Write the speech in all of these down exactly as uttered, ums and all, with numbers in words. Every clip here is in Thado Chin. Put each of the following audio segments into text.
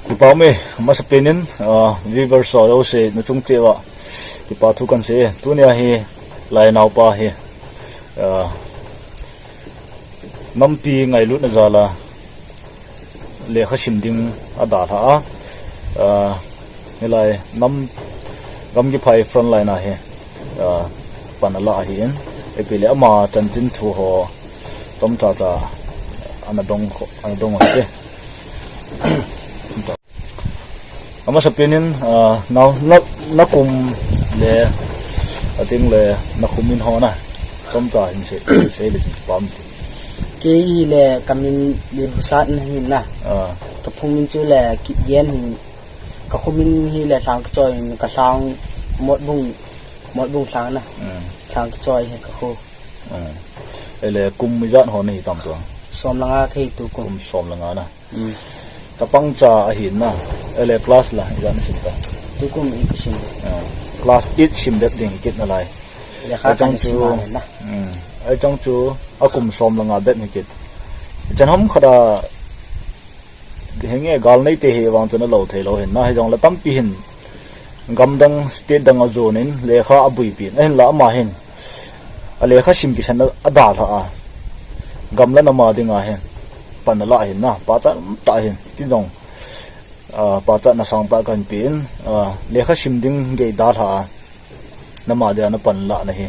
Kipa ume, masapen in, ah, viewers ho jouse nachung cheh uva kipa thu kahin sei e. Tunia hi Lainaupa hi, ah, nampi ngailutna jal a lekha sim ding adalhah a, ah, hilai nam gamgi phai frontline a hi, ah, pan alah ahin, ipi le ama chanchin thu ho chomcha cha ana dong kho, ana dong u hite. Amasapen in, ah, na, na, nakum le, ating le, nakum in ho na. Chomcha hin sei, sei le chun pam ti. Kei le kamin le Busat na hin na. Ah. Kaphung min chu le Kipgen hin. Kakhum in hi le Lhangkichoi hin, ka lhang Motbung, Motbung lhang na. Mm. Lhangkichoi hi kakhu. Mm. Ele kum ijat ho nahi tam tua? Som le nga kahi tukum. Kum som le nga na. Mm. Chapang cha ahin na. Ele class la ijat nasim ta? Tukum eight kasim. Ah. Class eight sim bep ding kit nalai. Lekha kahin sim a na. Mm. Ahi chang chu akum som le nga bep hi kit. Chan ham khat a hinge gal neite hi vang chu nalo thei lou hin na, hijongle tampi hin gamdang state dang a jon in lekha abuipi in, ahinla ama hin alekha sim kisan adalhah a, gam le nam a dinga hin pan alah hin na, pachat tah hin, tin jong, ah, pachatna sangtah kahin pe in, ah, lekha sim ding gei dalhah a, nam a dia napan lah na hi,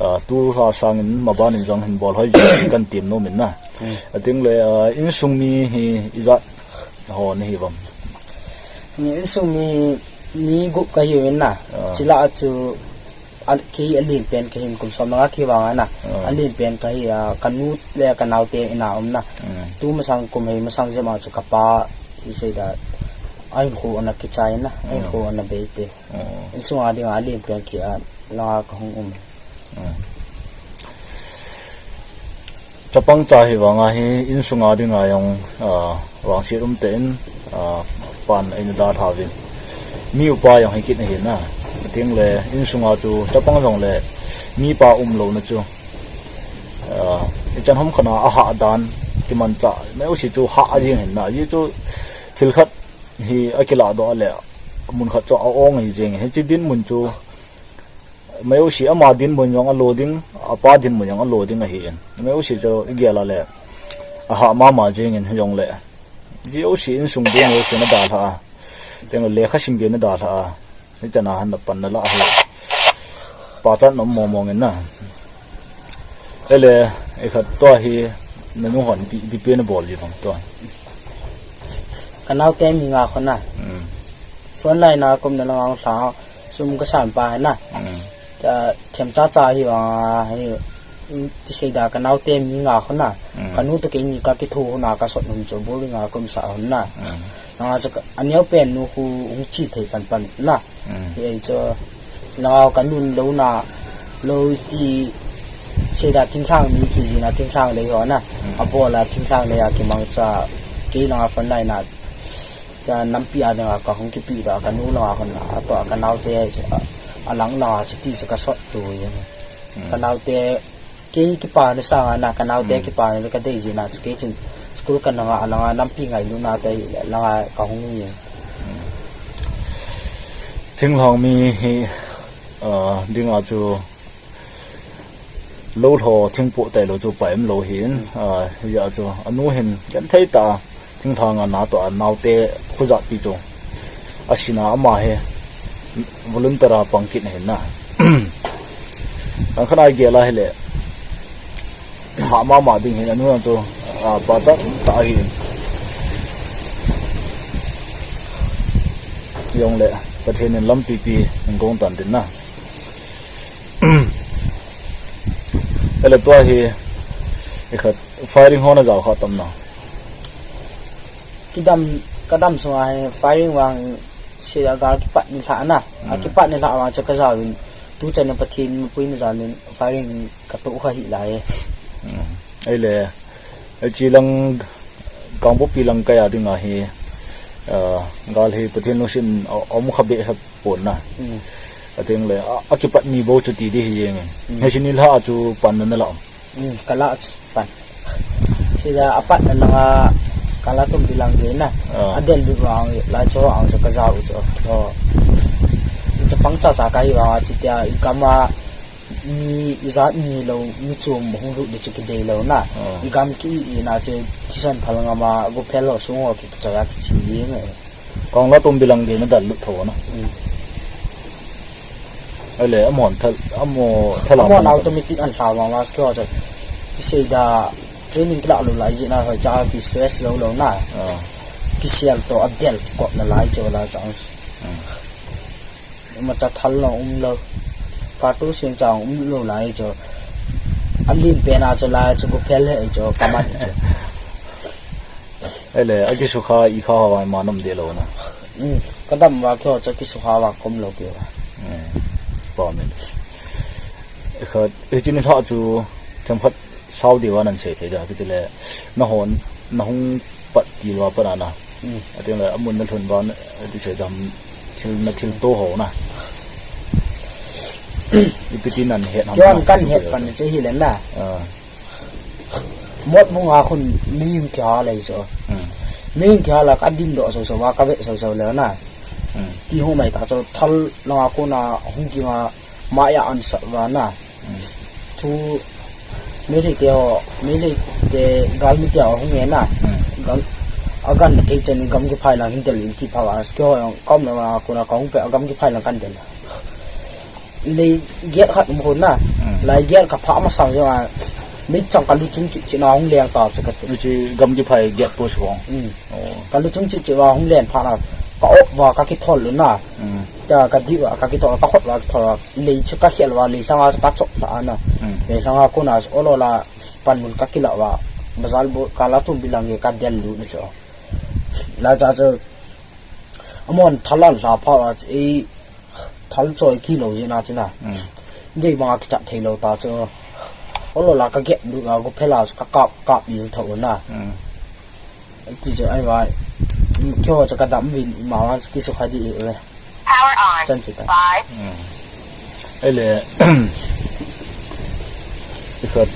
ah, tu lha sangin maban in jong hin bol hoi jong kahin tem nom in na. Hmm. Ating le, ah, insung mi hi ijat ho nahi uvam? Ni insung mi, mi gup kahi uvin na. Ah. Chule chu a, kei alen pen kahin, kum som le nga kahi vang a na. Ah. Alen pen kahi a, kanu le kanaote in a um na. Hmm. Tu masang kum hei masang jep a chu kapa hi sei da, ahinkho ana kichai na, ahinkho ana bei te. Oh. Insung a dinga alen pen kahi a, langa kahung um. Oh. Chapang cha hi vang a hi insung a dinga jong, ah, vangset um tah in, ah, pan eina dalha uvin. Mi upa jong hi kit ahi na. Ating le insung a chu chapang jong le mipa umlou na chu, ah, ichan ham khat a ahah dan kimanchah, mi jouse chu hah jing hin na. Ajeh chu thil khat hi akilah doh a le mun khat chu a-ong ahi jeng. Hiche dinmun chu mi jouse ama dinmun jong alo ding, apa dinmun jong alo ding ahi in. Mi jouse chu igel a le ahah mama jeng in hijongle. Mi jouse insung ding mi jouse nadalhah a. Teng le lekha sim gei nadalhah a. Hichana hin napan nalah hi. Pachat nom mong mong in na. Ele, ikhat tua hi, nanu hon ipi, ipi pen nabol ji vang tua? Kanaote mi nga khun na. Hmm. Frontline a kum na lang ang lha, sum kasan pa na. Hmm. Ta, themcha cha hi vang, hi, ti sei da kanaote mi nga khun na. Hmm. Kanu toh keini kakitho na kasot hun chu boarding a kaum sa hun na. Hmm. Langa chu ka, aneo pen nu khu hung che thei pan pan na. Mm. Hi ei chu langa kanun lou na, lou ti sei da thinglhang ni kijina thinglhang lei ho na. Mm. Abol a thinglhang lei a kimangcha kei langa frontline a. Ka nampi a dinga kahung kipe da kanu langa hon na. Ato a kanaote a, alang langa chuti chu kasot tu. Mm. Kanaote Kei kipana sanga na, kanaote, hmm, kipana le kadei jina, kei chun school kana nga, alanga nampi ngailutna te hi, langa kahung hi. Hmm. Thinglhang mi hi, ah, dinga chu lou lho thingpoh tailou chu paim lou hin, hmm, ah, hia chu anu hin genthei tah a Thinglhang a natoh a naote khujahpi chu. Asina ama hi volunteer a pang kit ahin na. Tangkhat a igel a hile. Hah mama ding hin anu chu, a, pachat tah ahin. Jongle, Pathen in lampi pi in gong tan tin na. Ele tua hi, ikhat firing ho najao kha tam na. Kidam, kadam sunga hi firing vang se a gal kipat ni lha na. A, mm, kipat ni lha vang chu kajao in. Tu chan in Pathen mapui na jal in firing katoh kha hi lai e. Mm. Ele, e chi lang Kangpokpi lang kai a dinga hi, ah, gal hi Pathen lungset in a, um kha be kha pon na. Mm. Ating le, a, akipat ni bou chu ti di hi jeng in. Mm. Hiche ni lha a chu pan na na la. Mm, kala pan. Sila apat na langa Kala tum bilang ge na. Ah. A del du vang, la cho ang cho ka za u cho. To. Chapang cha cha ka hi vang, a chi tia, i kama, mi, i zat mi lo, mi chum, hung lu de chu ki dei lo na. Ah. I gam ki i na che, thisan phal nga ma, go phel lo sung ho ki cha ya ki chi ye nge. Kong la tum bilang ge na dal lut tho na. Mm. Ahile, amon thal, amo thal Amon amon. Automatic an thla ma ma skill chu. Kisei da training kila lo lai jina hoi cha ki stress lo lo na. Ah. Kisel to a del ki kop na lai chu la chang. Mm. Ma cha thal lo um lo. Ka tu sin chang um lo lai chu. A lim pe na chu lai chu go phel he chu ka man chu. Ahile, a kisukha i kha ho ma nom de lo na. Mm, ka dam va kyo cha kisukha va kom lo kyo. Mm. Pa men. Kha, e chin ha chu themkhat sao de va nan sei thei da, kiti le, na hon, na hung pat ti va pa na na. Mm. Ati le, amun na thun va, ati sei dam, thil na thil to ho na. Ipi ti nan het ham Kyo na, an kan chu het kyo pan chu. Che hi le na. Ah. Mot bung a khun mi hing kia lei chu. Hmm. Mi hing kia la ka din do so so va ka ve so so le na. Hmm. Ti ho mai ta chu thal la nga ko na hung ki nga ma ya an sa va na. Hmm. Chu mi le te ho, mi le te gal mi te ho hung e na. Hmm. Gal a gan na te chen ni gam ki phai la hin tel in ti pha va ske ho yong kam la nga ko na ka hung pe a gam ki phai la kan tel. Lei giat khat um khun na. Hmm. Lai giat ka pha masang jong a. Mi chang ka lu chung chi chi na hung leng ta chu ka ti. Chi gam ki phai giat po suang. Hmm. Oh. Ka lu chung chi chi wa hung leng pha na. Ka op wa ka ki thol na. Hmm. Ka, ka di wa ka ki thol, ka khot wa ki thol wa. Lei chu ka khel wa, lei lhang a ka chop la na. Hmm. Lei lhang a ko na, o lo la pan mun ka ki la wa. Bazal bu ka la tum bilang ye ka del lu na chu. La cha chu. Amon thal an hla pha a, e, thal choi ki lo jin a china. Mm. Dei bang a kichat thei lo ta chu. O lo la ka get du a go phela ka kap, kap bil tho na. Mm. Ti chu ai vai. Kyo cha ka dam vin ma wan ki su kha di e. Power on. Chan chi ta. Five. Mm. Ele, ikhat,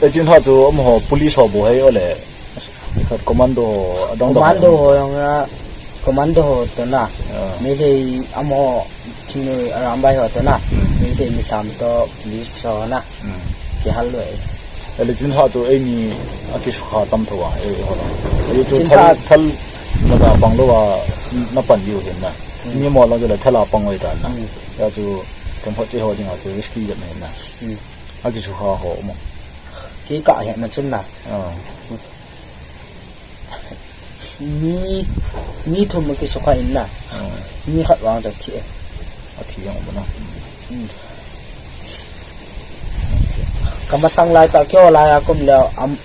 e chin ha chu amaho police ho bu hai ole. Ikhat commando ho, adang dang. Commando ho jong a, commando ho to na. Ah. Meitei amaho, Chingnoi Arambai ho to na. Hmm. Meitei mi sam to police ho na. Hmm. Kihal lou e. Ele chin ha chu eini akisukha tam tho a, e ho la. E chu chin thal, ha thal na da pang lou a, na pan diu hin na. Hmm. Mi mo la jela thal a pang oi ta na. Hmm. Ya chu themkhat che ho dinga chu risky jep na hin na. Hmm. Akisukha ho mo. Kei ka he na chun na. Ah. Mi, mi thum kisukha in na. Ah. Mi khat vang chu thi e. A thi jong mo na. Hmm. Ka masang lai ta kyo lai a kum le am,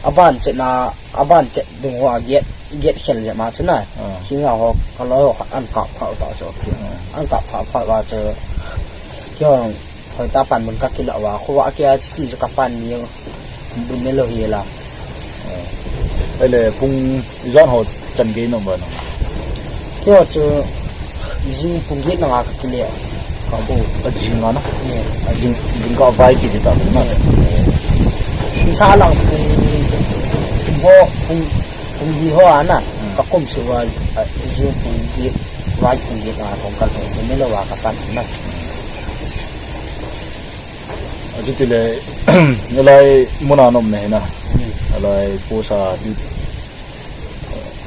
aban che na, aban che dung ho a giat, giat khel le ma chu na. Ah. Ki nga ho, ka loi ho khat an kap pha ta chu. Ah. An kap pha pha wa chu. Kyo Hoi ta pan mun ka kila wa, kho wa kia chi ti chu ka pan ni bun ne lo hi la. Ele pung jan ho chan gei nom ba no. Kyo chu jing pung gei na nga ka kile. Ka bu. A jing nga na. Ni, a jing, jing ka vai ki ti ta na. Ni. Sa lang pung, pung ho, pung, pung gei ho ana. Hmm. Ka kum su wa, a, jing pung gei, vai pung gei na kong ka lo. Ne lo wa ka pan na. Achuti le, nalai muna nom na hi na. Hmm. Nalai posa di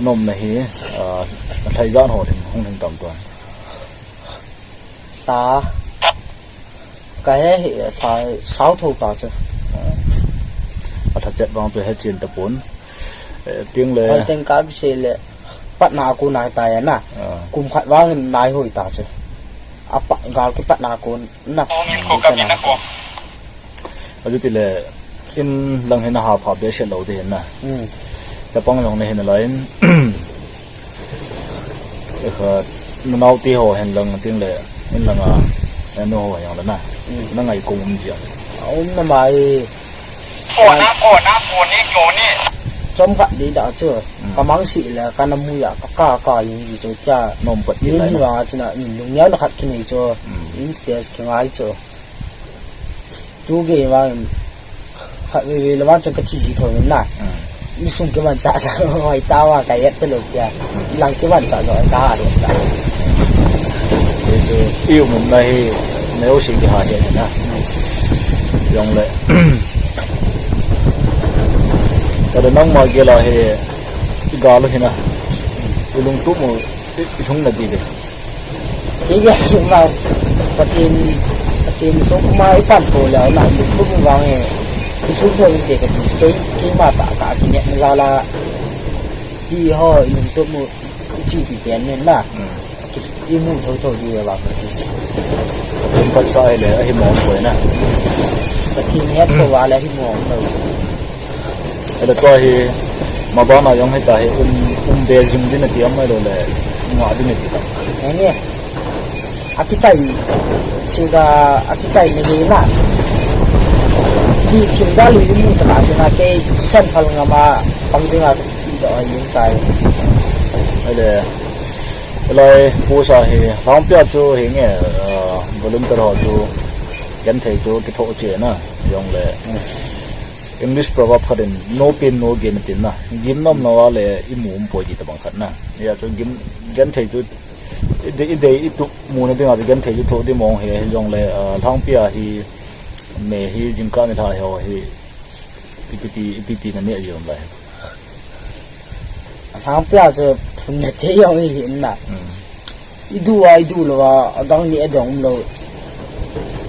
nom na hi, ah, thai gan ho ding hung ding tam tuan. Sa. Ka he hi sa, sao tho ta chu. Ah. A tha chet bang tu he chin ta pun. Eh, ting le. Hoi teng ka se le. Patna a ko nai ta ya na. Ah. Kum khat vang nai hoi ta chu. A pa, gal ki patna a ko na. Achuti le in lang hin a ha pha be se lo de hin na. Hmm. Chapang jong le hin la in. Ekha, na nau ti ho hin lang ting le in lang a, nu ho hin la na. Hmm. Na ngai kum um jia. Um na mai. Ko na, ko na, ko ni, ko ni. Chom khat di da chu. Hmm. Ka mang si le, ka na mu ya, ka, ka, ka yung ji chu cha. Nom pat ti lai na. Ni wa chu na, ni lung neo na khat ki nei chu. Hmm. In test ki ngai chu. Tu ge wa, khat ve ve le wa chu ka chi ji tho na. Hmm. Insung kimanchah ta, hoi ta wa ka yet ta lo kya. Lang kimanchah lo, ka ha lo ta. Hichu, i umna hi, neo si ki ha he na. Jong le. Ka da nang ma ge la he, i ga lo hi na. I lung tu mu, i, i lung na di de. Kei, kei, ma, Pathen, Pathen sung ma i pan ko le na, YouTube vang e. I sung thou te ka ti, kei, kei ma ta ka ki ne na la. Ti ho, YouTube mu, i chi pi pen ne na. Hmm. Ki, i mu thou thou di va ka ti. Pathen phatsa le, ahi mo ko na. Pathen het ko va le, ahi mo ko. Ele tua hi, mabana jong hita hi, um, um be jing din ati am lo le, nga din ati ta. Enge. Akichai, siga, akichai ni hi na. Ki thim da lu mu ta na, sina ke san phal nga ma, pang ding a, do yin tai. Ele, lai, pu sa hi, Lhangpia chu hi nge, uh, volunteer ho chu, genthei chu, kitho che na, jong le. English proverb khat in, "No pain, no gain," tin na. Gim nom lo a le i mu um poi ti tabang khat na. Ya chu gim, genthei chu, i dei, i dei, i tup mu na ding a chu genthei chu tho di mong he, hi jong le, ah, Lhangpia hi, me hi, jingkah ni lha he ho hi, ipi ti, ipi ti na ne jong lai. Lhangpia chu phun na te jong i hin na. Hmm. I du a, i du lo a, adang ni adang um lo.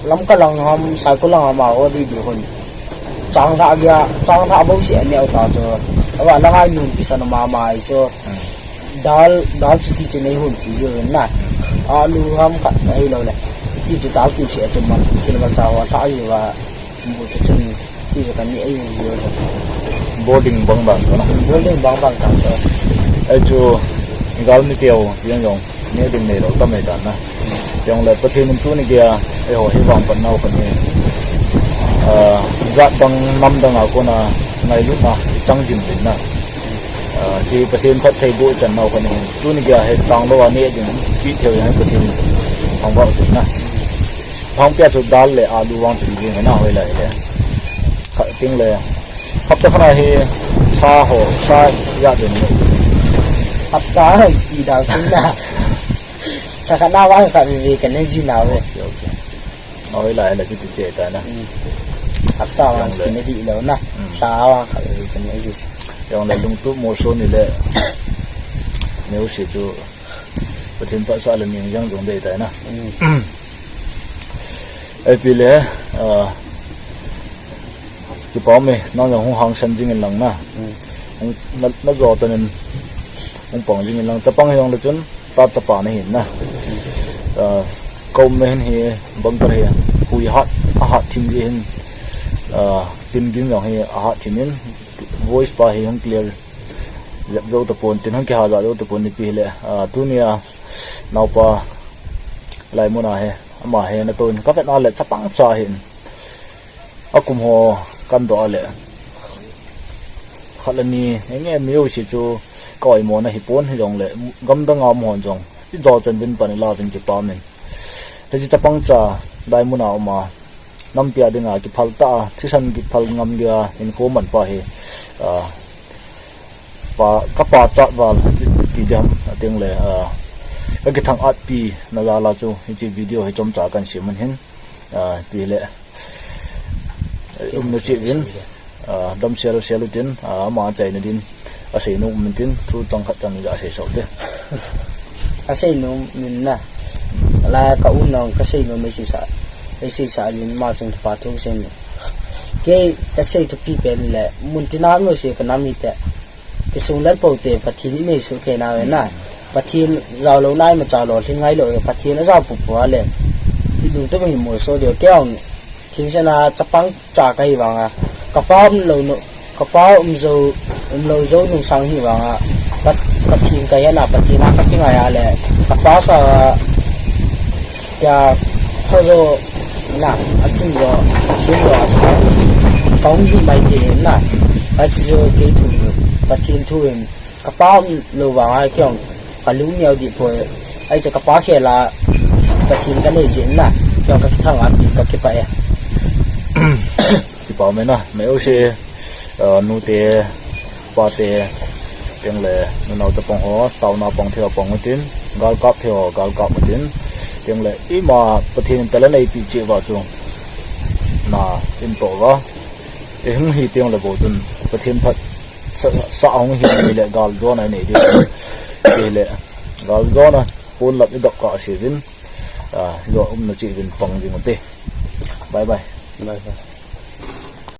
Lamka lang ham, Saikul lang ham a, o di di hun. Chang lha gya, chang lha bo si a neo ta chu. Awa lang ai nun pi sa na ma ma i chu. Hmm. Dal, dal chu ti chu nei hun pi ju na. Hmm. Alu ham khat nei lo le. Ti chu dal pi si a chu man, chu na cha wa lha ju wa. Bu chu chun ti chu kan ni ai ju. Boarding bang bang chu na. Boarding bang bang ta chu. Ai chu, gal mi keo, yang jong. Neh ding nei lo tam e dan na. Jong le Pathen in tuni gei a, eiho hi vangphat nau khat hi. Ah, jat dang nam dang a kona ngailutna i chang jing ding na. Ah, ti Pathen phattheiboh i chan nau khat hi. Tuni gei a hi tang lou a neh ding, pi thei ding Pathen in thangvah ding na. Lhangpia chu dal le alu vang chu i ding na hoilai le. Kha ting le. Hapta khat a hi sa ho, sa ya ding ne. Hapta ti dal tin na. Sa khat na vang khat veve ka ne ji na ve. Okay, okay. Hoilai le kiti te ta na. Hmm. Hapta vang jong le. Ki ne di lo na. Hmm. Sa vang khat veve ka ne ji. Jong le lungtup mo so ni le. Neo si chu. Pathen phatsa le ning jang jong dei tai na. Hmm. Ai pi le, ah, kipa me, nang jong hung hangsan jing in lang na. Hmm. Hung na, na jo tan in, hung pang jing in lang. Chapang jong le chun, ta chapa na hin na. Ah, ko me hin hi, bunker hi, hui hat, a hat thim ji hin, ah, tin gin jong hi, a hat thim in, voice pa hi hung clear. Jep jou tapon, tin hung kiha ja jou tapon ni pi le, ah, tunia naopa lai mun a he, ama he na to in ka vet na le chapang cha hin. A kum ho kan do a le. Khat le ni, enge mi u si chu ka oi mo na hi pon hi jong le, gam dang a mo hon jong. I jo chan bin pan i la vin kipa min. Hiche chapang cha, lai mun a um a, nampi a dinga kiphal ta, thisan kiphal ngam dia, in ko man pa hi, ah, pa, ka pa chat val, ti diam, a ting le, ah, ka kithang at pi, na la la chu, hiche video hi chomcha kan sim man hin, ah, pi le, um na chi vin. Ah, damsel sel utin, ah, ama chaina din, asei nom utin, thu chang khat chang ni asei sau te. Asei nom min na. La ka u nong ka sei nom me si sa. Ei sei sa din ma chung pa thu sei ni. Ke ka sei thupi pen le, mun tina mo se ka nam hi te. Kisung lal po te, Pathen in nei su ke na ve na. Pathen jao lou nai ma cha lo, lhin ngai lo, Pathen a jao pu pu a le. I lungtup in mo so de, ke ong, thing se na chapang cha ka hi vang a. Ka pa um lou no, ka pa um jou, um lou jou nung sang hi vang a. Pat, Pathen ka hi na, Pathen a ka ki ngai a le. Ka pa sa, ya, ho jo, na, a chim jo, chim jo, a chim jo. Ka hung hi mai te na, a chi jo ke thu, Pathen thu in, ka pa um lou vang a kiong, ka lung neo di poi, ai cha ka pa khel a, Pathen ka nei jin na, kiong ka kithang a, ka kipa e. Kipa me na, me u se, eh, nu te, Pate, tengle, nunau te pang ho, tauna pang thei ho pang utin, galkap thei ho, galkap utin, tengle, ima Pathen in talent eipeh cheh uva chu, na, in toh uva. Ihung hi tengle bou chun, Pathen phat, sa, sa hung hi le galjona inei diu. Tile, galjona, pon lap idop kah seuvin, a, lo umna cheh uvin pang ding ute. Bye bye. Bye bye.